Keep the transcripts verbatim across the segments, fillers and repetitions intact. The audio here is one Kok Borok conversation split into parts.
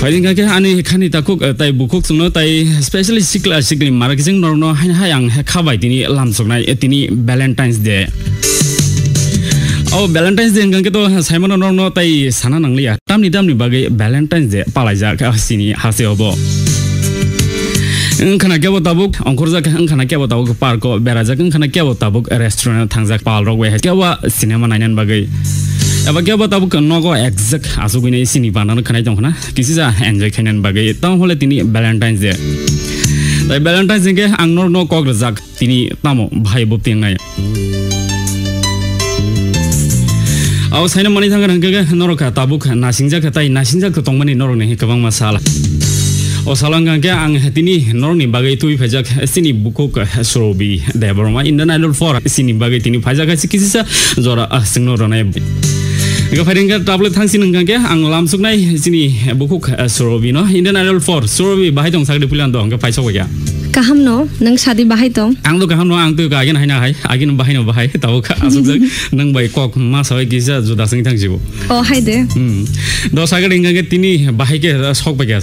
Bai wngkha khe ani khani takhuk, eh, tai bukhuk chwngno tai specially sikla sikli marak jeng norno haino hai ang kha bai tini lamsoknai, eh, tini Valentine's Day. O Valentine's Day wngkha khe to saimano norno tai sana nangliya. Tamni tamni bagwi Valentine's Day palaijak, ah, sini hase obo. Wngkhana kebo tabuk ongkhorjak, wngkhana kebo tabuk park o berajak, wngkhana kebo tabuk restaurant o thangjak pal rok bai kebo cinema nainani bagwi. Eba kebo tabuk nogo exact asugwi nai sini bandano khanai tongkhana. Kisisa enjoy khainani bagwi tamo hole tini Valentine's Day. Tai Valentine's Day khe ang norno kok rwjak tini tamo bahai bo tengnai. Abo saino mani thangkha hwnkhe norok kha tabuk nasingjak kha tai nasingjak tongmani norokni kwbangma sala. O sala wngkha hwnkhe ang tini norokni bagwi twi phaijak chini bukhuk Surobi Debbarma Indian Idol four chini bagwi tini phaijak kha kisisa jora, ah, chwngno rwnai. Hwnkhe phaidi hwnkhe tablet thangsin hwnkha khe ang lamsuknai chini bukhuk, eh, Surobi no Indian Idol four. Surobi bahai tong sakri puilan do hwnkhe phaisok bai kha. Kaham no, nwng sadi bahai tong? Ang do kaham no, ang twi kha agin haina hai, agin bahai no bahai, tabuk kha asukjak nwng bai kok ma sabai kisa juda sing thang sibo. O hai de. Hmm. Do sakri hwnkha khe tini bahai khe sok bai kha.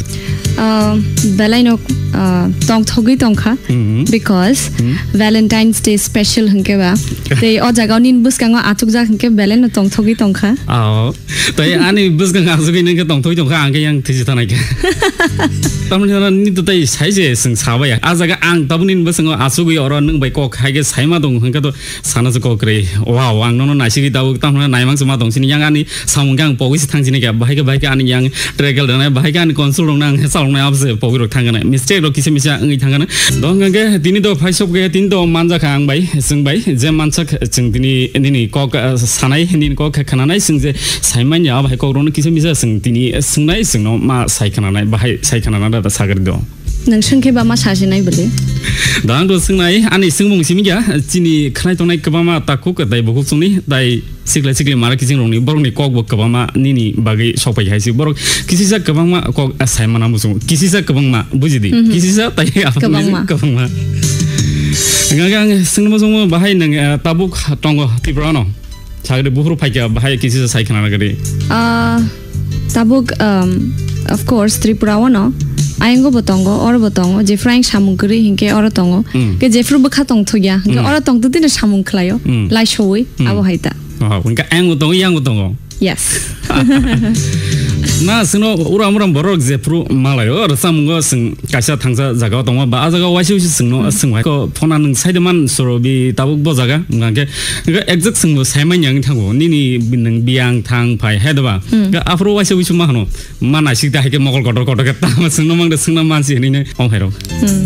Ah, belai no, ah, tong thogwi tong kha. Hmm. Because Hmm. Valentine's Day special hwnkhe ba. Tei o jaga o nini bwskango achukjak hwnkhe belai no tong thogwi tong kha. Ah, Tai ani bwskang asugwi nang khe tongthogwi tongkha, ang khe yang thisi thanai khe. Tamoni hwnna nini to tai sai se swng sabai ya. A jaga ang tabukni bwskango asugwi oro nwng bai kok hai khe saima tong hwnkhe to sana se kok kwrwi. Wow, ang nono naisingwi tabuk tamoni naimang se ma tong sini yang ani samung khe ang pogwi se thang sini khe bahai khe bahai khe ani yang triangle rwnai bahai khe ani console rok nang salongnai abo se pogwi rok thang khe nai. Mistake rok kisa misa wngwi thang khe nai. Dong hwnkhe tini to phai sok khe tini to manjakha ang bai, chwng bai, je mansak chwng tini nini kok, ah, sanai, nini kok khe khwnanai, chwng je saimanya, abo hai kok rokno kisa misa chwng tini swngnai, chwngno ma sai khwnanai, bahai sai khwnanai da sagri do. Nwng swngkhe ba ma sajinai bwle? Da ang do swngnai, ani swngmung simi ya, chini khwnai tongnai kwbangma takhuk, tai bukhuk chwngni, tai sikla sikli mara kiching rokni borokni kok bo kwbangma nini bagwi sokpai hai si borok kisisa kwbangma kok saimana muchung kisisa kwbangma buji di Mhm. kisisa tai Kwbangma. Kwbangma hwnkhe ang swngno muchungo bahai nang, eh, tabuk tongo Tripura no sagri buphuru phaikha bahai kisisa sai khana gari Ah, tabuk, um, of course, Tripura o no ayang bo tongo, oro bo tongo, jephru ayang samung kwrwi hinkhe oro tongo. Hmm. Ke jephru bwkha tong thugya, hinkhe Hmm. oro tong totino samung khlaio, Hmm. lai sowi, Hmm. abo hai ta. Oh, hwnkhe ayang bo tongo, yang bo tongo. Yes. Na, chwngno uram uram borok jephru malaio, rwchapmungo chwng kaisa thangsa jagao tongma, ba a jagao waisa waisa chwngno Hmm. chwng hai ko phone nwng saide man Surobi tabuk bo jaga, hwnkhe, hwnkhe exact chwngbo saimanya wngwi thango, nini nwng biyang thang phai hai doba, Hmm. hwnkhe aphuru waisa waisa ma hwno, ma naisik da hai khe mokol kotor kotor khe tamo chwngno mangde chwngno mansi hinwi nai. Ong hai rok. Hmm.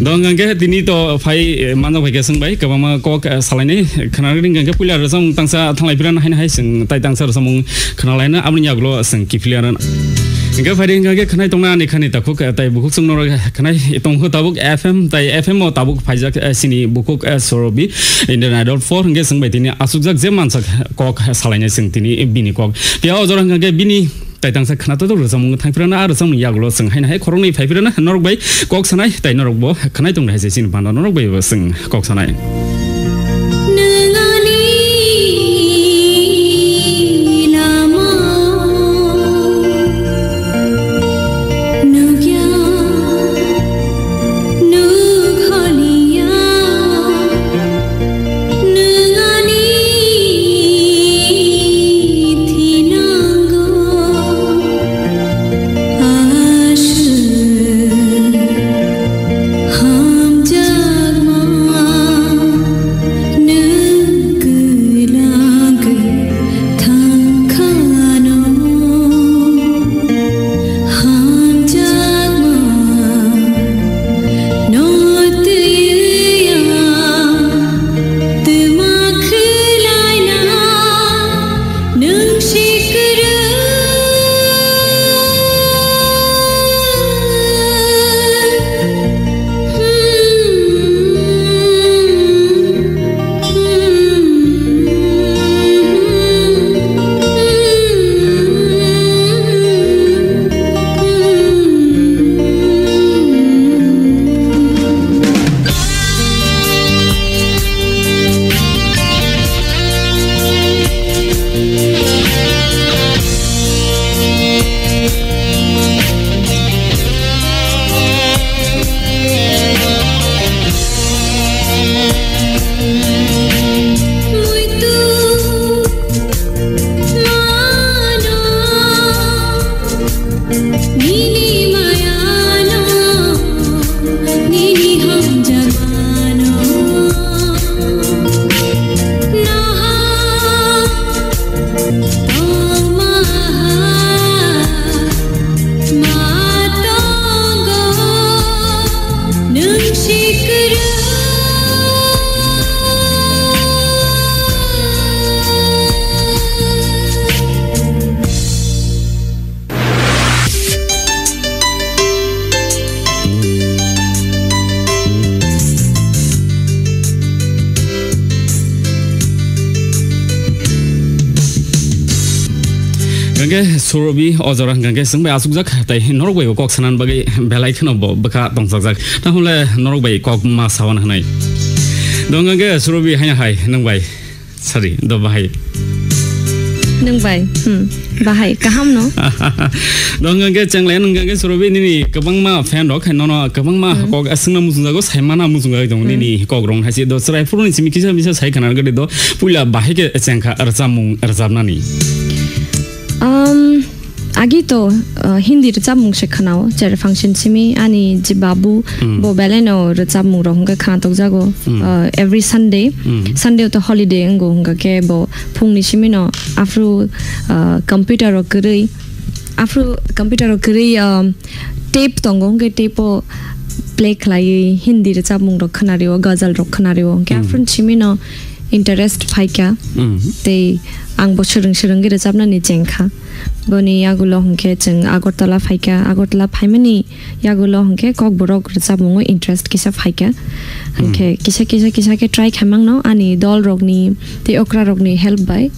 Dong hwnkhe tini to phai, eh, manjak phai khe swng bai kwbangma kok, eh, salainai khwnarwi hwnkhe puila rwchapmung tangsa thanglai phirano haino hai chwng tai tangsa rwchapmung khwnalaina aboni yagulo chwng kiphilwi ano. Hwnkhe phaidi hwnkhe khwnai tongna ani khani takhuk, eh, tai bukhuk chwng norok khwnai tongkhu tabuk F M tai F M o tabuk phaijak, eh, chini bukhuk, eh, Surobi Indian Idol four hwnkhe chwng bai tini achukjak je mansak kok salainai chwng tini bini kok. Phiya o jora hwnkhe bini tai tangsa khwnatok rwchapmung thangphirano, a rwchapmung yagulo chwng haino hai khoroknwi phaiphirano norok bai kok sanai, tai norok bo khwnai tongdi hai se chini banda norok bai bo chwng kok sanai. Nung ani lama nugya nukholiya. Nung ani thinango aswk hamjakma. Hingke Surobi o jora hingke chwng bai achukjak, tai norok bai bo kok sanani bagwi belai kheno bo bwkha tongchakjak. Tahole norok bai kok ma sawan hwnwi. Dong hingke Surobi haino hai nwng bai. Sorry, do bahai. Nwng bai. Hmm. Bahai. Kaham no? Dong hingke chenglai nwng hingke Surobi nini kwbangma fan rok hai nono kwbangma Hmm. kok aswngna muchungjago, saimana muchungjago tong Hmm. nini kok rong hai se do chwrai phuru ni simi kisa misa sai khana gede do puila bahai ke chengkha rwchapmung rwchapnani. Um, agi to, uh, Hindi rwchapmung se khwnao, chera function simi ani je babu Hmm. bo belai no rwchapmung rok hwnkhe khwnatok jago, Hmm. uh, every Sunday. Hmm. Sunday to holiday wngo hwnkha khe bo phungni simi no aphuru, uh, computer o kwrwi, aphuru computer o kwrwi, um, tape tongo hwnkhe tape o play khlaiwi Hindi rwchapmung rok khwnario, ghazal rok khwnario hwnkhe Hmm. aphuru simi no interest phaikha. Hmm. Tei ang bo swrwng swrwngwi rwchapnani chengkha. Boni yagulo hwnkhe chwng Agartala phaikha. Agartala phaimani yagulo hwnkhe kokborok rwchapmungo interest kisa phaikha. Hwnkhe Hmm. kisa, kisa, kisa khe try khaimangno ani dolrokni tei okrarokni help bai.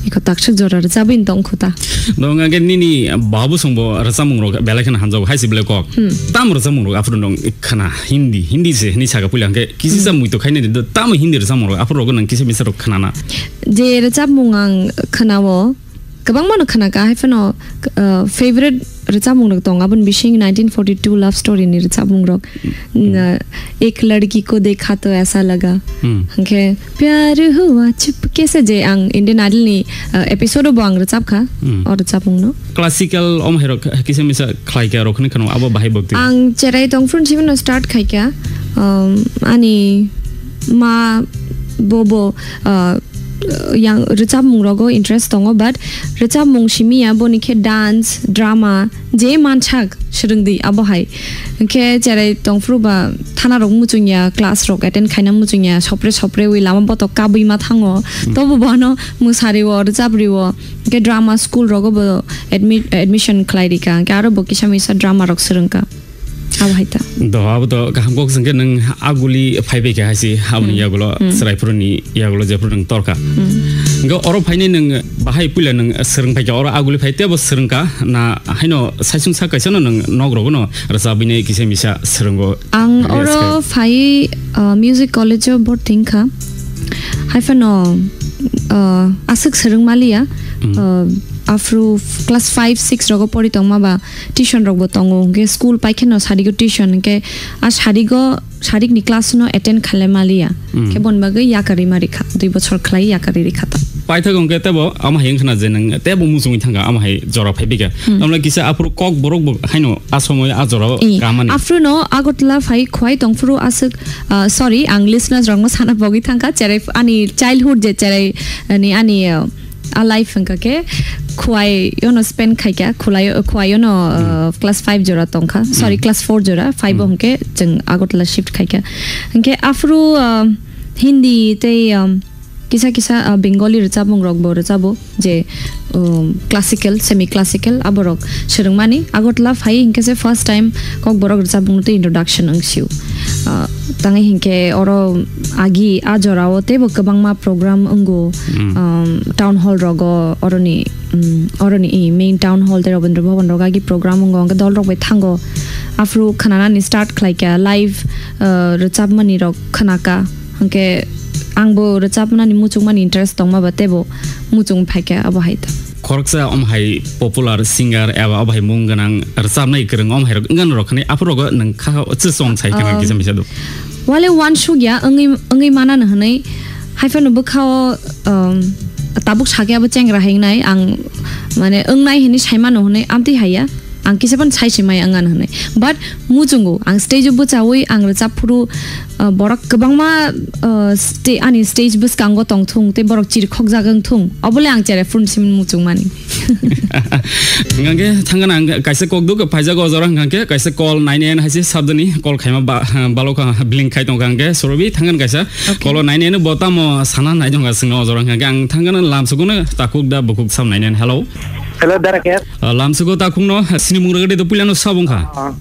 Iko taksa jora rwchabwi tongkho ta. Dong hwnkhe nini babu songbo rwchapmungrok belai kheno hamjago, hai se belai kok. Hmm. Tamo rwchapmungrok aphuru nong khana Hindi, Hindi se hinwi saka puila hwnkhe kisa Hmm. muitu khainani do tamo Hindi rwchapmungrok aphuru rok nang kisa misa rok khanana. Je rwchapmung ang khwnao, kwbangma no khwnaka, hai phano, uh, favorite rwchapmung rok tongo, aboni bising nineteen forty-two love story ni rwchapmung rok. Hmm. Na, Ek Ladki Ko Dekha To Aisa Laga. Hmm. Hwnkhe Pyar Hua Chupke Se je ang Indian Idol ni, uh, episode o bo ang rwchapkha, Hmm. o rwchapmung no. Classical om hai rok kisa misa khlaikha rok hwnwi kheno abo bahai bwktwi. Ang cherai tongphuru simi no start khaikha, um, ani ma bobo, uh, yang rwchapmung rogo interest tongo, but rwchapmung simi ya, boni khe dance, drama, je mansak swrwngdi abo hai. Hwnkhe cherai tongphuru ba thana rok muchung ya, class rok attend khaina muchung ya, sopre sopre wi lama botok kabwi ma thango. Hmm. Tobo bono mwsari o, rwchapri o, hwnkhe drama school rogo bo admi-, admission khlai rikha, hwnkhe aro bo kisa misa drama rok swrwngkha. Abo hai ta. Do, abo to kaham kok sengke nang aguli phai bai kha hai si, aboni Hmm. yagulo Hmm. chwrai phuru ni yagulo jephuru nang torka. Hmm. Hwnkhe oro phainai nang bahai puila nang swrwng phaikha, oro aguli phai tebo swrwngkha na haino saisung sa kaisa no nang nok rogo no rwchabwi nai kisa misa swrwngo. Ang Yes, oro khe. phai, uh, music college o borti wngkha. Hai phano, uh, aswk swrwng maliya, Hmm. uh, aphuru class five, six rogo pori tongma ba tuition rok bo tongo, hwnkhe school pai kheno sarigo tuition, hwnkhe a sarigo, sarikni class no attend khaile maliya. Hmm. Khe boni bagwi yakarwi ma rikha, dui bochor khlai yakarwi rikha ta. Paithak hwnkhe tebo ama hai wngkhana je nang tebo muchungwi thangkha, ama hai jora phai bikha. Hmm. Tamle kisa aphuru kok borok bo haino a somoy a jora o Ee, kamani. Aphuru no Agartala phai khwai tongphuru aswk, ah, sorry, ang listeners rokno sana pogwi thangkha, cherai ani childhood je cherai ani, ani, ah, a life wngkha khe Khwai yono spend khaikha, khulai, khwai yono, Hmm. uh, class five jora tongkha, sorry, Hmm. class four jora, five o Hmm. hwnkhe chwng Agartala shift khaikha. Hwnkhe aphuru, uh, Hindi tei, um, kisa kisa, uh, Bengali rwchapmung rok bo rwchabo je, um, classical, semi classical aborok swrwngmani. Agartala phai hwnkhe se first time Kokborok rwchapmung tei introduction wngsio. Uh, tangwi hwnkhe oro agi a jorao teibo kwbangma program wngo, Hmm. um, town hall rogo, oroni, um, oroni i main town hall tei Rabindra Bhaban rogo agi program wngo, hwnkhe dol rok bai thango. Aphuru khwnanani start khlaikha, live, uh, rwchapmani rok khwnakha, hwnkhe angbo rwchapnani muchungmani interest tongma ba teibo muchung phaikha abo hai ta. Khoroksa om hai popular singer eba om hai mung gwnang rwchapnai kwrwng om hai rok wngna rok hwnwi aphuru rogo nwng kha chwsong sai khna Um, kisa misa do. Wale wansukya wngwi, wngwi manano hwnwi, hai phano bwkhao, um, tabuk sakya bo chengra hingnai ang, mane, wngnai hwnwi saimano hwnwi amtwi haiya, ang kisa phano sai se maya wngano hwnwi. But muchungo ang stage o bwchaui ang rwchap phuru, uh, borok kwbangma, uh, sta-, ani stage bwskango tongthung tei borok chirikhokjak wngthung, obole ang cherai phuru simi muchungmani. Hwnkhe thangkhe ang kaisa kok duk phaijago o jora, hwnkhe kaisa call nine nine hai se sabjani call khaima ba-, balokha bling khai tongkha, hwnkhe Surobi thangkhe kaisa Okay. call o nine nine bo tamo sana nai tongkha swngno o jora, hwnkhe ang thangkhe lamsukuno takhuk da bukhuk sam nine nine. Hello. Hello, Dara Kher. Ah, lamsuko takhukno sini mung rwgade do puilano sabongkha. Ah.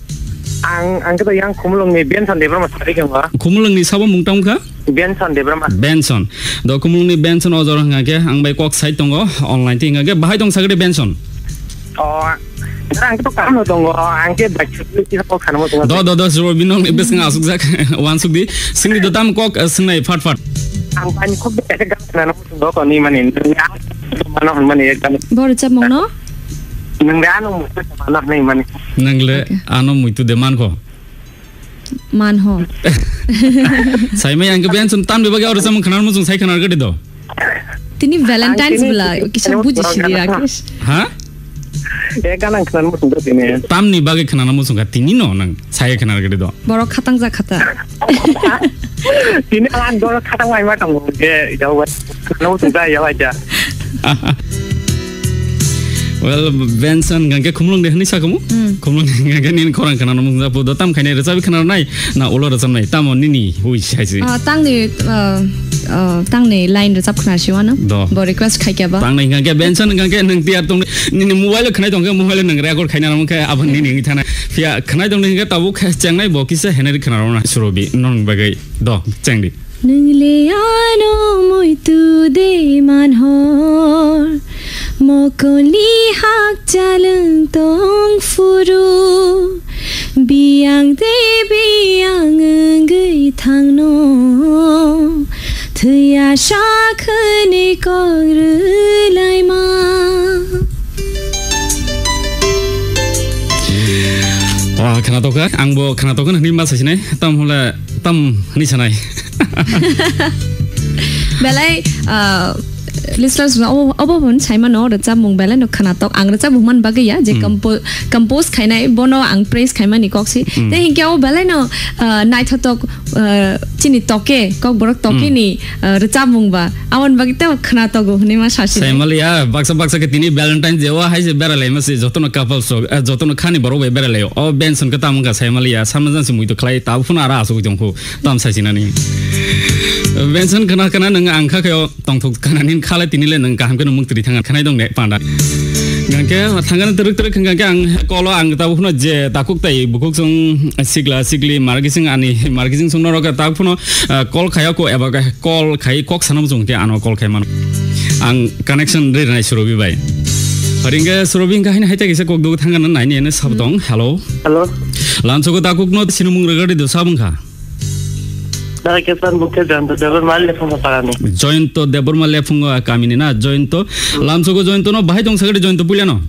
Ang, ang khe to yang Khumulwng ni Benson Debbarma sari khe ba. Khumulwng ni sabo mung tamo kha? Benson Debbarma. Benson. Do Khumulwng ni Benson o jora hwnka khe ang bai kok sai tongo online ti hwnka khe bahai tong sagri Benson. O, ang khe to kam no tongo, ang khe bai kok khana mo tongo. Do, do, do, suro binong ni bwswng asuk jak, wansuk di. Singdi do tam kok, eh, swngnai fat fat. Ang pani kok de khe gam khana mo tongo ko ni mani. Mano hwn mani ekdam. Bo rwchapmung no? Nang de ano mo mano hwn mani. Nang le Okay. ano muitu de man ko. Man ho. Sai mai ang ke Benson tam de bagi aro samung khana mo chung sai khana gadi do. Tini Valentine's Ang tini bwla kisa buji siri Rakesh. Ha? E gana khana mo chung tini. Tam ni bagi khana mo chung ka tini no nang sai khana gadi do. Borok khatang ja khata. Tini ang doro khatang ai ma tong je jawai. Khana mo chung ja jawai ja. Well, Benson hwnka khe Khumulwng de hwnwi sa kamo? Hmm. Khumulwng de hwnka khe nini khorang khwnano mung japo do tam khainai rwchabi khwnanai na ulo rwchabnai tamo nini hui sai si. Ah, tangni, ah, ah, tangni line rwchap khwna si wano. Do. Bo request khai kya ba? Tangnai hwnka khe Benson hwnka khe nwng tiyar tong nini mobile khwnai tong khe mobile nwng record khaina rwng khe abo nini wngwi thana. Phiya khwnai tong khe tabuk khe chengnai bo kisa henari khwna rwna surobi non bagwi do chengdi. Nwngle ano muitu de manhor, mokoli hakchalwng tong phuru, biyang de biyang wngwi thangno, thwiya sakhwni kok rwlaima. Wah, khwnatok kha, angbo khwnatok hwnwi ma sasinai, tam hole tam hwnwi sanai. Belai, ah, listeners no obo, obo hwn saimano rwchapmung belai no khwnatok. Ang rwchapmung man bagwi ya je Hmm. compo-, compose khainai bono ang praise khaimani kok si. Hmm. Tei hinkhe o belai no, ah, naithotok, ah, chini toke, kokborok toke Hmm. ni, ah, rwchapmung ba. Aboni bagwi tei khwna togo hwnwi ma sasi. Saimaliya, baksa baksa khe tini Valentine Day o hai se berai lai ma se jotono couples rok, eh, jotono khani borok bai berai lai o. O Benson khe tamo wngkha saimaliya, samna jan se muitu khlai, tabuk phano aro asugwi tong khu, tam sai sinani. Benson khna khna nwng ang kha khe o tongthok khna nin khalai tini le nwng kaham khe nwng mung twi thang khanai dong de panda. Hwnkhe thangani twrwk twrwk hwnkha khe ang kolo ang tabuk phano je takhuk tai bukhuk song sikla sikli markising ani markising song norok tabuk phano, ah, call khaya ko eba khe call khai kok sana muchung khe ano call khai mano. Ang connection ri rwnai Surobi bai. Haringke Surobi hingke haini haita kisa kok dugu thangana naini ene sab tong. Hello. Hello. Lamsogo dakuk no sini mung regadi do sabung kha. Dara kesan bukhe Joyonto Debbarma Lephungo parani. Joyonto Debbarma Lephungo kamini na Joyonto. Lamsogo Joyonto no bahai tong sagadi Joyonto puila no.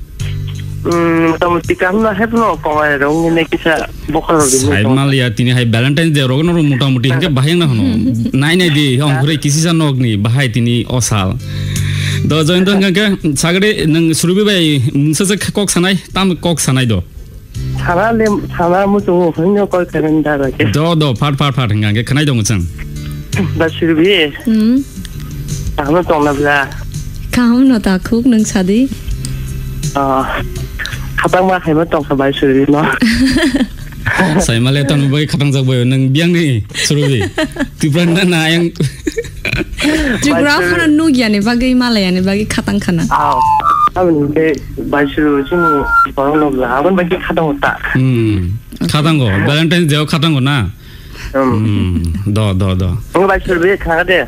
Hmm, motamuti kaham no hepno kowai rong ne kisa. Bokhorok rimwi tongkha. Saimaliya tini hai Valentine's Day rok no motamuti hingke bahai wngna hwno. Nai nai di, ong hwrwi kisisa nok ni bahai tini o sal. Do Joyonto hingke sagri nwng Surobi bai mungsa se kok sanai, tam kok sanai do. Sana le, sana muchungo hwnwi kok sanai da rake. Do, do, phat, phat, phat hingke khwnai dong chwng. Ba Surobi. Hmm. Kaham no tongna bla. Kaham no ta khuk nwng sadi. Ah, khatang ma khaima tongkha bai Surobi no. Saimale tamo bai khatang jak bai nwng biyang ni Surobi. Tipra na na yang. Tripura phano nukya ni bagwi malaya ni bagwi khatang khana. Ah, aboni ke bai Surobi chini borok no bla. Aboni bai khatang ta. Hmm. Khatango, Valentine's Day o khatango na? Hmm. Hmm, do, do, do. Ang bai Surobi khana de.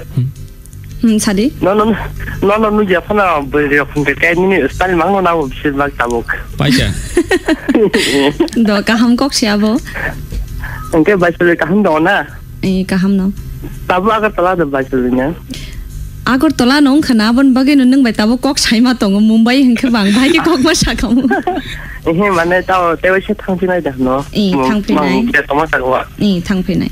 Hmm, sadi? No, no, no, no, nukya phano bwrwi rok phone kai nini style mang no nabo bisir bak tabuk. Paikha. Do, kaham kok si abo? Hingke bai Surobi kaham dong na? Eh, kaham no. Tabuk Agartala do bai Surobi na? Agartala no wngkha na, aboni bagwi no nwng bai tabuk kok saima tongo, Mumbai hingke bang, bai khe kok ma sakamo. Ehe, mane tao tei waisa thangphinai da hwno. Eh, thangphinai. Mang, mang, toma sakwa. Eh, thangphinai.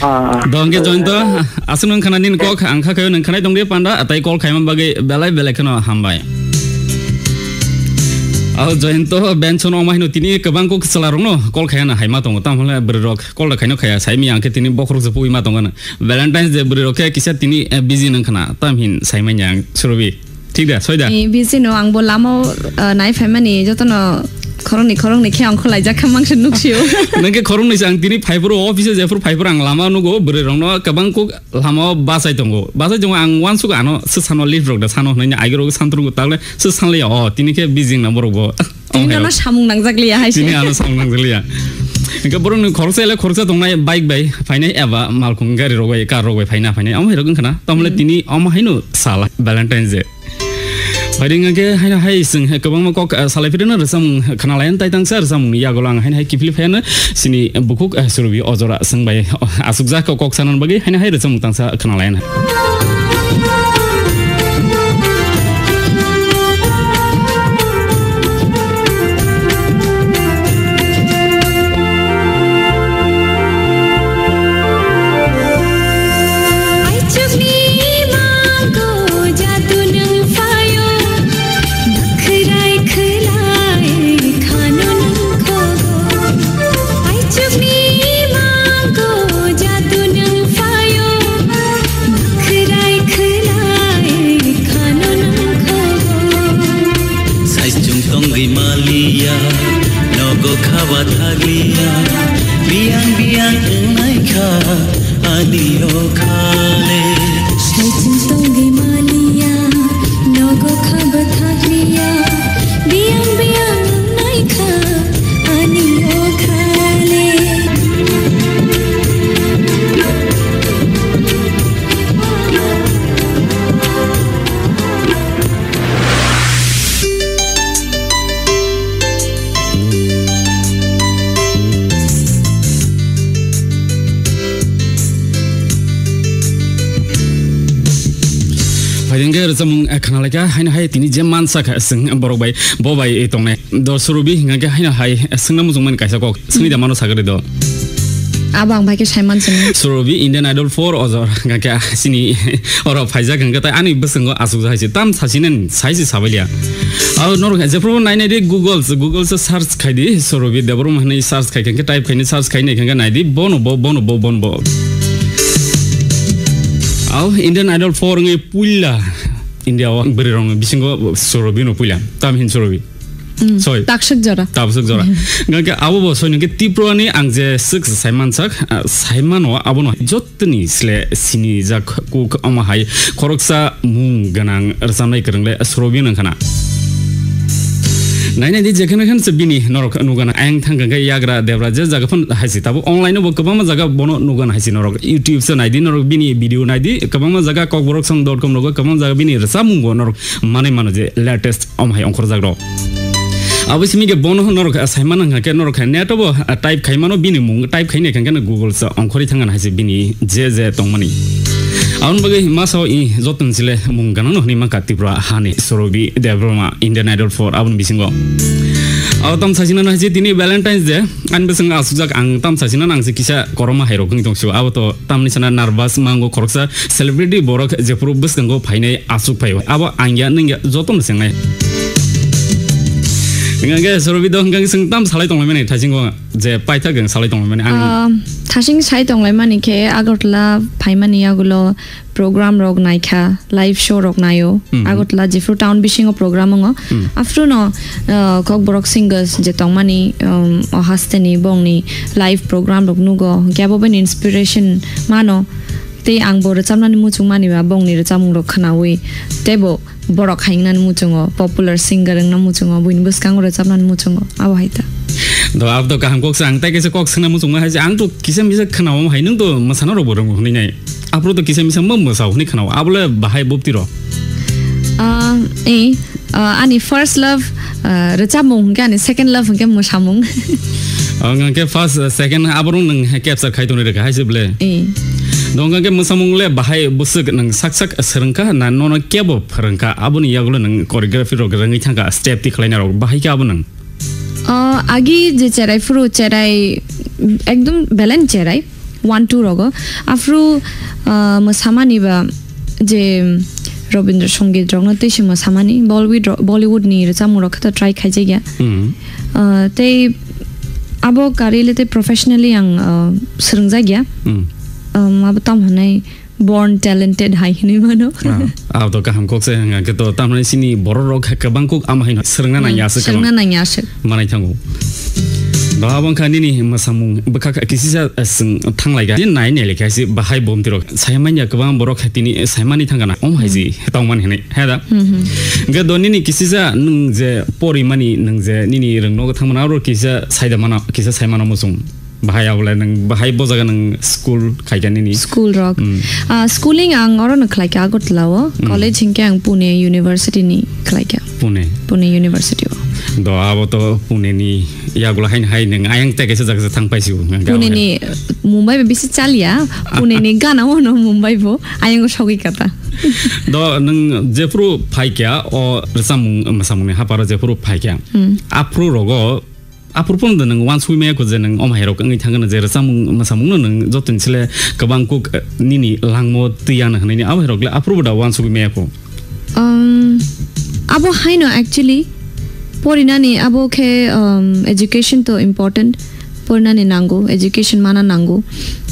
Ah. Do hingke Joyonto, aswk nwng khana nini kok, ang kha khayo nwng khanai tongdi panda, tei call khaima bagwi belai belai kheno hambai. Al Joyonto, Benson ongma hino tini kwbang kok chwla rokno call khayana hai ma tongo, tamo hwnle bwrwi rok call da khaino khaya, saimi ang khe tini bokhorok se pui ma tongo na. Valentine's Day bwrwi rok khe kisa tini, eh, busy nwng khana, tam hin saimanya ang Surobi. Thik da, soi da? Eh, busy no, ang bo lama o, eh, nai phaimani jotono khoroknwi khoroknwi khe ang khwlaijak kha mangsa nuksio. Nang khe khoroknwi se ang tini phaiphuru office o jephuru phaiphuru ang lama o nugo bwrwi rokno kwbang kok lama o bachai tongo. Bachai tongo ang uansuk ano swsano lift rok da sano hwnwi agirok santrungo takle swsanliya o tini khe busy na borok bo. Tini nono samung nangjak liya hai se. Tini ano samung nangjak liya. Hingke borokni khoroksa ele khoroksa tongnai bike bai phainai eba malkhung gari rok bai, car rok bai phaina phainai. Omo hai rok wngkha na? Tamole tini omo haino sala Valentine's Day. Phaidi hingke haino hai chwng kwbangma kok, eh, salai phirino rwchapmung khwnalayan tai tangsa rwchapmungni yagulo ang haino hai kiphilwi phaiano chini bukhuk, eh, Surobi o jora chwng bai asukjak kok sanani bagwi haino hai rwchapmung tangsa khwnalayan. Aichukni mango jadu nwng phaio, nakhrai khwlai khano nwng khogo. Aichukni mango jadu nwng phaio, nakhrai khwlai khano nwng khogo. Saichung tongwi maliya, nogo khaba thagliya, biyang biyang wngnai kha ani o khale. Saichung tongwi maliya, nogo khaba thagliya, biyang biyang wngnai kha ani o khale. Phaidi hingke rwchapmung, eh, khwnalaikha, haino hai tini je mansa kha, chwng borok bai, bo bai, eh, tongnai. Do Surobi hingke haino hai, eh, swngna muchungmani kaisa kok, swngwi da mano sagari do. Abo ang bai khe saiman chwng. Surobi Indian Idol four o jora hingke chini oro phaijak hingke tai ani bwskango asukjak hai se tam sachinani sai se sabailiya. Aro norok jephru nai nai di Google, Google se search khai di Surobi Debbarma hinwi search khai hingke type khai ni search khai ni hingke nai di bono bo, bono bo, bono bo. Ao Indian Idol four wngwi puila India o bwrwi rokni bisingo Surobi no puila. Tam hin Surobi. Mm, sorry. Taksuk jora. Taksuk jora. Hingke abo bo soi nungke Tripura ni ang je swk sai mansak, ah, sai mano abono jottoni sle sinijak kuk omo hai khoroksa mung gwnang rwchapnai kwrwng le Surobi nang khana. Nai nai di jekheno khen se bini norok nugana ayang thang khe yagra debra je jaga phon hai se tabo online bo kwbangma jaga bono nugana hai se norok YouTube se nai di norok bini video nai di kwbangma jaga kokborok song dot com rogo kwbangma jaga bini rwchapmung bo norok manwi mano je latest omo hai ongkhorjak rok. Abo simi khe bono norok, ah, saimano hwnkha khe norok khe net o bo, ah, type khai mano bini mung type khai nai khe Google se ongkhorwi thangna hai se bini je je tongmani. Aboni bagwi masa o i joto ni sile mung gana no hwnwi mankha Tripura hani Surobi Debbarma Indian Idol four aboni bisingo. Abo tam sachina no hai se tini Valentine's Day ani bwskango asukjak ang tam sachina no ang se kisa koroma hai rok wng tong sio abo to tamni sana nervous mango khoroksa celebrity borok jephuru bwskango phainai asuk phaio. Abo ang ya nung ya joto no chengnai. Hingke Surobi do hingke sing tam salai tonglaimani thaisingo je paithak ang salai tonglaimani ang. Ah, thasing sai tonglaimani khe Agartala phaimani yagulo program rok naikha, live show rok naio. Mhm. Agartala jephru town bisingo program wngo. Hmm. After no, ah, kokborok singers je tongmani, um, o hasteni bongni live program rok nugo. Hingke abo bini inspiration mano. Tei ang bo rwchapnani muchung mani ba bongni rwchapmung rok khwnawi tei bo borok hai wngnani muchungo popular singer wngna muchungo buini bwskango rwchapnani muchungo abo hai ta. Do abo to kaham kok sa ang tei kaisa kok swngna muchung ma hai se ang to kisa misa khwnawo hai nung to mwsana rok bo rwngo hwnwi nai. Aphuru to kisa misa mo mwsao hwnwi khwnawo abo le bahai bopti rok. Ah, eh, ah, ani first love, ah, rwchapmung hwnkhe ani second love hwnkhe mwsamung. Ang hwnkhe first, ah, second aborok nwng capture khai tongwi rwkha hai se ble. Eh. Dong hwnkhe mwsamung le bahai bwswk nwng sak sak swrwngkha na nono kebo phwrwngkha aboni yagulo nwng choreography rok rwngwi thangkha step ti khlaina rok bahai khe abo nwng. Ah, agi je cherai phuru cherai ekdom belen cherai. One two rogo. Aphuru, ah, mwsamani ba je Rabindra Sangeet rokno tei se mwsamani Bollywood ro-, Bollywood ni rwchapmung rok khe to try khaijakya. Hmm. Ah, tei abo kari le tei professionally ang, ah, swrwngjakya. Hmm. Um, abo tamo hwnwi born talented hai hwnwi mano. Ah, abo to kaham kok se hwnga khe to tamni sini borok rok kwbang kok ama hai swrwngna nang ya aswk swrwngna nang ya aswk. Manai thango. Ba abo wngkha nini mwsamung bwkha kha kisisa, eh, swng thanglaikha. Nini nai nai lekha se bahai bomti rok. Sai manya kwbang borok kha tini, eh, sai mani thangkha na. Om hai ji tong mani hinwi. He da? Hmm, hmm. Hwnkhe do nini kisisa nwng je pori mani nwng je nini rwng nogo thang mano aro kisa sai da mano, kisa sai mano muchung. Bahai abole nang, bahai bo jaga nang school khaikha nini? School rok. Hmm. Ah, schooling ang oro no khlaikha Agartala o. Hmm. College hinkhe ang Pune University ni khlaikha. Pune. Pune University o. Do abo to Pune ni yagulo hain hai nang ayang te kaisa jaga thang paisi. Pune ni Mumbai bisi chalia. Pune ni gana ono Mumbai bo. Ayang sogwi kata. Do nang jephuru phaikha o rwchapmung mwsamung ni haparo jephuru phaikha. Hmm. Aphuru rogo Aphuru phano nwng wansugwi maya kho je nwng omo hai rok wngwi thangkha na je rwchapmung mwsamung no nwng jotoni sle kwbang kuk, eh, nini langmo twi ya hwnwi abo hai rok le aphuru bo da wansugwi maya kho. Um, abo haino actually porinani abo khe, um, education to important, porinani nango, education mana nango.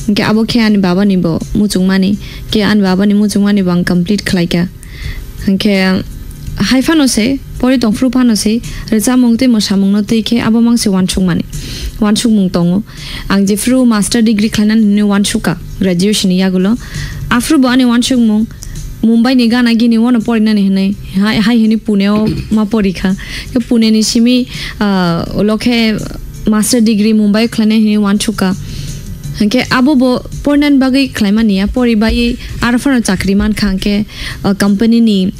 Hwnkhe abo khe ani baba ni bo muchung mani, khe ani baba ni muchung mani bo ang complete khlai kha. Hwnkhe hai phano se, pori tongphuru phano se, rwchapmung tei mwsamungno twi khe abo mang se uansukmani, uansukmung tongo. Ang jephuru master degree khlainani hwnwi uansukha, graduation ni yagulo. Aphuru bo ani uansukmung, Mumbai ni gana gini wano porinani hwnwi, hai, hai hwnwi Pune o ma porikha. Khe Pune ni simi, ah, ulo khe master degree Mumbai o khlainai hwnwi uansukha. Hwnkhe abo bo porinani bagwi khlaimani ya, pori bai aro phano chakri mankha hwnkhe, ah, company ni,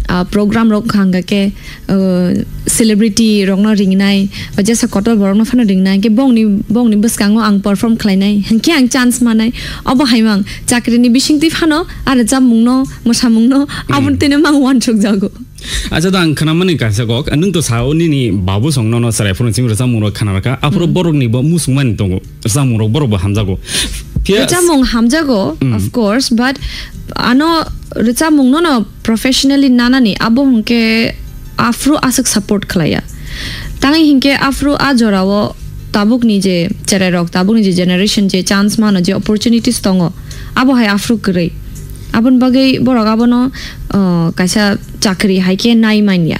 ah, program rok wngkha hwnkhe, ah, celebrity rokno ringnai, ba jesa kotor borokno phano ringnai, hwnkhe bongni, bongni bwskango ang perform khlainai, hwnkhe ang chance manai. Obo hai mang chakri ni bisingtwi phano aro rwchapmungno, mwsamungno, aboni twino mang uansukjago. Acha, da ang khnamani kaisa kok, nwng to sao nini babu song nono chwrai phuru chini rwchapmung rok khna rwkha, aphuru borok ni bo musung mani tongo, rwchapmung rok borok bo hamjago. Phiya rwchapmung hamjago, of course, but ano rwchapmung nono professionally nanani abo hwnkhe aphuru aswk support khlaiya. Tangwi hinkhe aphuru a jorao tabukni je cherai rok, tabukni je generation je chance mano, je opportunities tongo, abo hai aphuru kwrwi. Aboni bagwi borok abono, uh, kaisa chakri hai khe nai manya.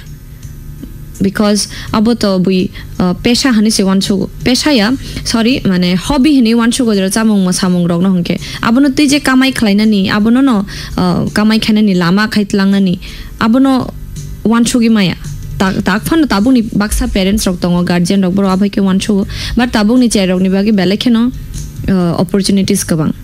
Because abo to bui, uh, pesha hinwi se uansugo. Pesha ya, sorry, mane hobby hinwi uansugo jora chamung mwsamung rokno hwnkhe. Abono tei je kamai khlainani, abono no, uh, kamai khainani lama khai tlangnani, abono uansugwi maya. Tak, tak phano tabukni baksa parents rok tongo, guardian rok, borok abai khe uansugo. But tabukni cherokni bagwi belai kheno, uh, opportunities kwbang.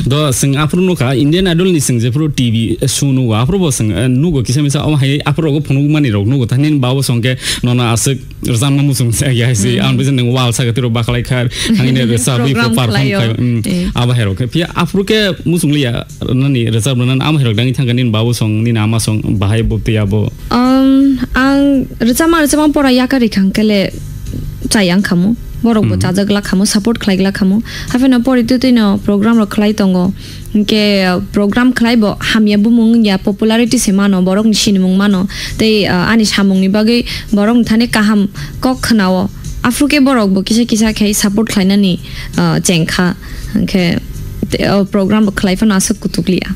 Do chwng aphuru nukha, Indian Idol ni chwng jephuru T V show nugo, aphuru bo chwng, eh, nugo kisa misa omo hai aphuru rogo phunukmani rok nugo, thani babo song khe nono aswk rwchapna muchung ya hai se, ang bisa nwng wal saka tiro baklai kha, thangni rwchapwi perform khai, abo hai rok khe. Phiya aphuru khe muchung liya, nani rwchap rwna amo hai rok dangwi thangkha nini babo song, nini ama song, bahai bo twi abo. Um, ang rwchapma, rwchapma pora yakarwi kha hwnkhe le chayang khamu, borok bo chajak la khamu, support khlai la khamu. Hapheno pori twi twi no program rok khlai tongo. Hwnkhe, uh, program khlai bo hamya bumung wngya, popularity se mano, borok ni sinimung mano. Tei, uh, ani samung ni bagwi borok ni thani kaham kok khwnao. Aphuru khe borok bo kisa kisa khe support khlainani, uh, chengkha. Hwnkhe, te, uh, program bo khlai phano aswk kutuk liya.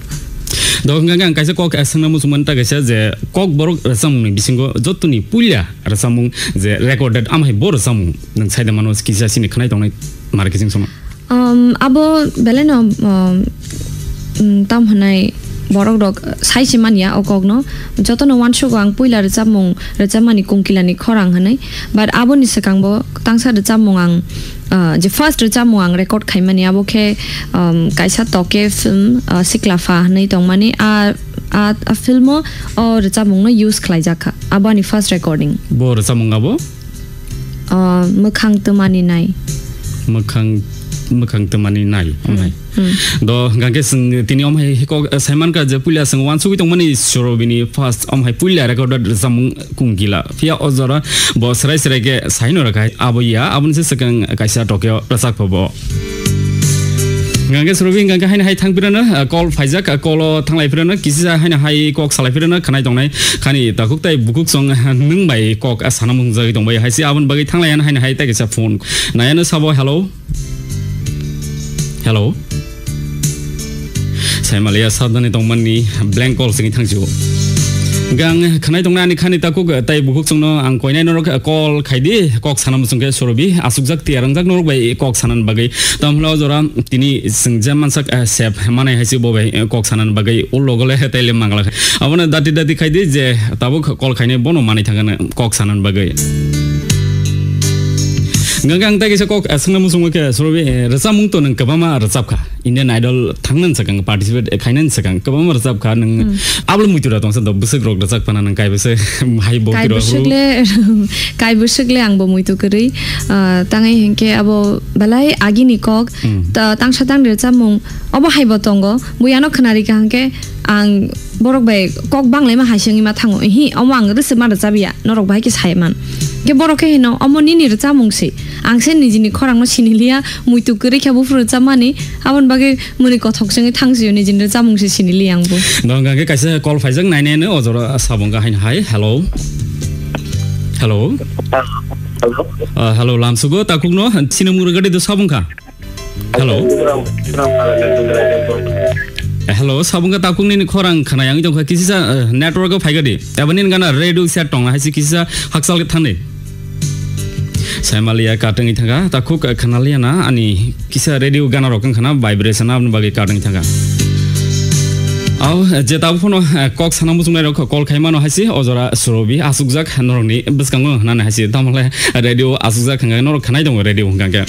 Do hwnkha khe ang kaisa kok, eh, swngna muchungmani ta kaisa je kok borok rwchapmung ni bisingo jottoni puila rwchapmung je recorded, amhai bo rwchapmung nwng saida mano kisa sini khwnai tongnai mara kiching sono. Um, abo belai no, um, um, tam hwnai borok rok sai se manya o kok no. Joto no uansugo ang puila rwchapmung, rwchapmani Kungkila ni khorang hwnwi. But aboni swkang bo tangsa rwchapmung ang, uh, je first rwchapmung ang record khaimani abo khe, um, kaisa toke film, uh, Sikla Pha hwnwi tongmani. A, a, a film o, o rwchapmung no use khlai jak kha. Abo ani first recording. Bo rwchapmung abo? Ah, mwkhang twmani nai. Mwkhang, mwkhang twmani nai, hmm, omo hai. Hmm. Do, hwnkha khe chwng tini omo hai kok, eh, saimankha je puila chwng uansugwi tongmani Surabhi ni first omo hai puila recorded rwchapmung Kungkila. Phiya o jora bo serai serai khe saino rwkha abo ya, aboni se swkang kaisa tokyo rwchap pha bo. Hwnkha khe Surabhi hwnkha khe haino hai thang phirano, eh, call phaijak, eh, call o thanglai phirano, kisa haino hai kok salai phirano, khwnai tongnai. Khani takhuk tai bukhuk song, nwng bai kok, ah, sana mung jagwi tongbai hai se aboni bagwi thanglai ano haino hai tei kaisa phone. Nai ano sabo, hello? Hello? Sai maliya sadani tongmani blank call singwi thangsigo. Gang khwnai tongnai ani khani takhuk tai bukhuk songno ang koinai norok call khaidi, kok sana muchung khe Surabhi, asukjak tiyar wngjak norok bai kok sanani bagwi. Tamhla o jora tini chwng je mansak, eh, sep manai hai se bo bai, eh, kok sanani bagwi ulo gole tai le mangla. Abono dati dati khaidi je tabuk call khainai bono manai thangana kok sanani bagwi. Hwnkhe ang tei kaisa kok, eh, swngna muchungma khe, Surobi, eh, rwchapmung to nwng kwbangma rwchapkha. Indian Idol thangnani swkang, participate khainani swkang kwbangma rwchapkha nwng. Hmm. Aboni muitu da tongsa do bwswk rok rwchapkhana nwng kaibwswk hai bo Kai kiro bwswk huru. Le, kai bwswk le ang bo muitu kwrwi. Ah, tangwi hinkhe abo belai agini kok, Hmm. ta-, tangsa tangri rwchapmung, obo hai bo tongo. Buiano khwnari kaham khe ang borok bai kok banglaima hai se wngwi ma thango. Ihi, omo ang rwchapma rwchapya, norok bahai khe sai man. Khe borok khe hino, omo nini rwchapmung se. Ang se nijini khorangno siniliya, muitu kwrwi khe buphuru rwchapmani, aboni bagwi mwnwi kothok se wngwi thang sio, nijini rwchapmung se siniliya ang bo. Dong hwnkhe kaisa call phaijak nine nine o jora sabong kha haino hai. Hello. Hello. Hello. Ah, hello, lamsugo takhukno sinimung rwgadi do sabong kha. Hello. Eh, hello, sabung ka takung nini khorang khana yang jong kha kisa, eh, network o phai gadi. Eba nini gana radio set tong hai si kisa hakchal thani. Saimaliya kateng thanga, takhuk, eh, khana liya na ani kisa radio gana rok khana vibration abni bagwi kateng thanga. Au, eh, je tabu phono, eh, kok sana muchung nai rok call khai mano hai si ojora Surobi asukjak norokni bwskango nana hai si tamole radio asukjak hwnga norok khanai tongo radio hwnga khe.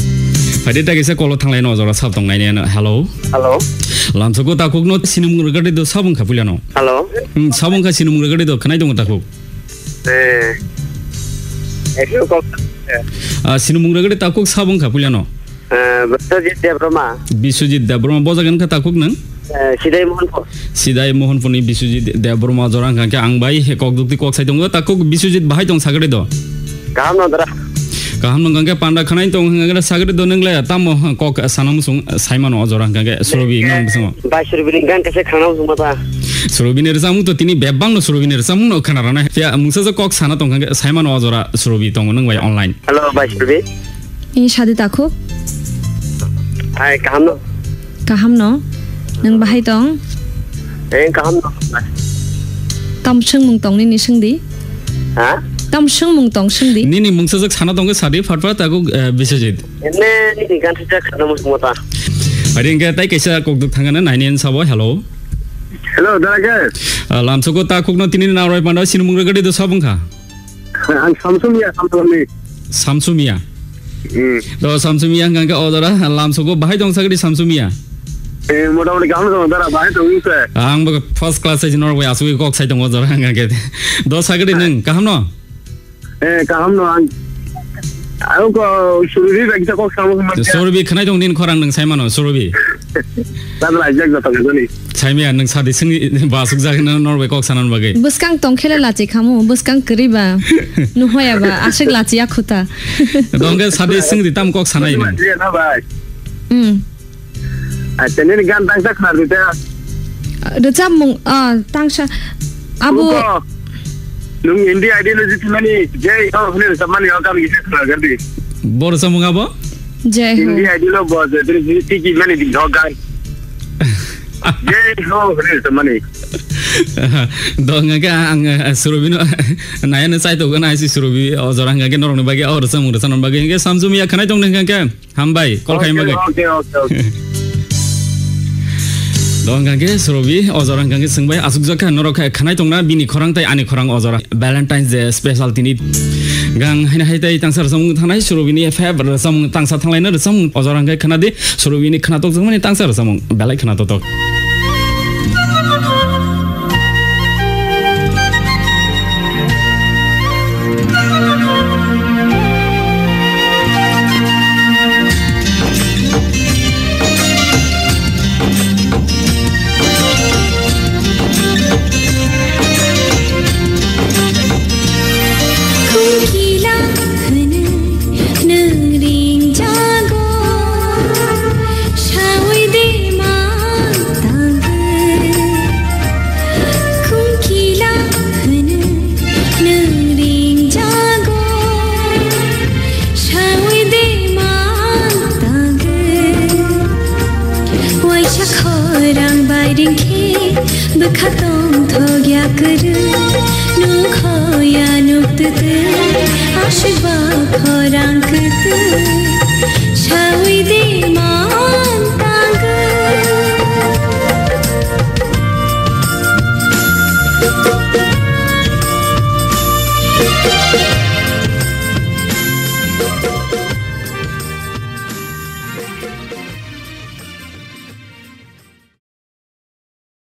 Phaidi ta kaisa kolo thanglai no jora sab tong nai ne no. Hello. Hello. Lamsoko takhuk no sinimung rwgadi do sabung kha puila no. Hello. Hmm, sabung kha sinimung rwgadi do khanai tongo takhuk. Eh. Eklo kok. Ah, sinimung rwgadi takhuk sabung kha puila no. Eh, Biswajit Debbarma. Biswajit Debbarma bojagan kha takhuk nang. Eh, Sidai Mohanpur. Sidai Mohanpurni Biswajit Debbarma jora hwnkha khe ang bai kok dukti kok sai tongo. Takhuk Biswajit bahai tong sagri do. Kaham no dara. Kaham no hwnkha khe panda khanai tong hwnkha khe sagri do nwngle tamo kok sana musung sai mano o jora hwnkha khe Surobi nang bisingo. Bai Surobini gan kaisa khana musung mata. Surobini rwchapmung to tini bebak no Surobini rwchapmung no khana rana. Phiya mungsa kok sana tong hwnkha khe sai mano o jora Surobi tongo nang bai online. Hello, bai Surobi. Ini sadi takhuk. Hai, kaham no? Kaham no? Nang bahai tong? Eh, kaham no. Tam swngmung tong nini swngdi? Ha? Tam swngmung tong swngdi? Nini mungsajak sana tongkhe sadi phatpha takhuk, eh, Biswajit. Ene nini gan sijak sana musung mata. Hari hwnkhe tai kaisa kokduk thangana naini sabo, hello. Hello, dara khe? Ah, lamsoko takhukno tini narwai panda sinimung rwgadi do sabung kha. Ang Samsung ya, Samsung ni. Samsung ya. Hmm. Do Samsung ya hwnkha khe o jora lamsoko bahai tong sagri Samsung ya. Eh, motamoti kaham tong dara, bahai tong se. Ang bo first class se norok bai asugwi kok sai tongo jora hwnkha khe. Do sagri nwng kaham no? Eh, kaham no ang. Ang ko Surobi bai kisa kok samo man. Surobi khnai tong din khorang nwng sai mano Surobi. Tabla ajak jata jani. Saimia nwng sadi swngwi ba aswk jak no norbai kok sanan bagwi. Bwskang tongkhele lachi khamu, bwskang kwrwi ba nuhoya ba aswk lachi ya khuta. Dongke sadi swngdi tam kok sanai nwng. Lachi ya na bai. Hmm. Acha, nini gan tangsa khnar dita. Rwchapmung, ah, tangsa. Abo. Uko. Nung India ideology thumani, jai ho hwnwi rwchapmani o gam gisa khnar gardi. Bo rwchapmung abo? Jai ho. India ideology bo, jai tini tiki mani di ho gan. Jai ho hwnwi rwchapmani. Dong hwnkhe ang, eh, Surobino nayano chaitokgwi naisi Surobi o jora hwnkhe norokni bagwi o rwchapmung rwchapnani bagwi hwnkhe samsumya khwnai tongni hwnkhe. Hambai, call khaima bagwi. Okay, okay, okay. Dong hwnkhe Surobi, o jora hwnkhe swngbai, aswk jak kha norok khe khwnai tongna bini khorang tei ani khorang o jora. Valentine's Day special tini gang haina hai tei tangsa rwchapmung thangnai Surobini favourite rwchapmung tangsa thanglaina rwchapmung o jora hwnkhe khwnadi Surobini khwnatok jakmani tangsa rwchapmung belai khwnatok. Khungkila hwnwi nwng ringjago, saui de man tangwi. Khungkila hwnwi nwng ringjago, saui de man tangwi. Waisa khorang bai ringkhe bwkha tongthok ya kwrwi, nukho ya nuk twtwi, aswk ba khorang kwtwi, saui de man tangwi.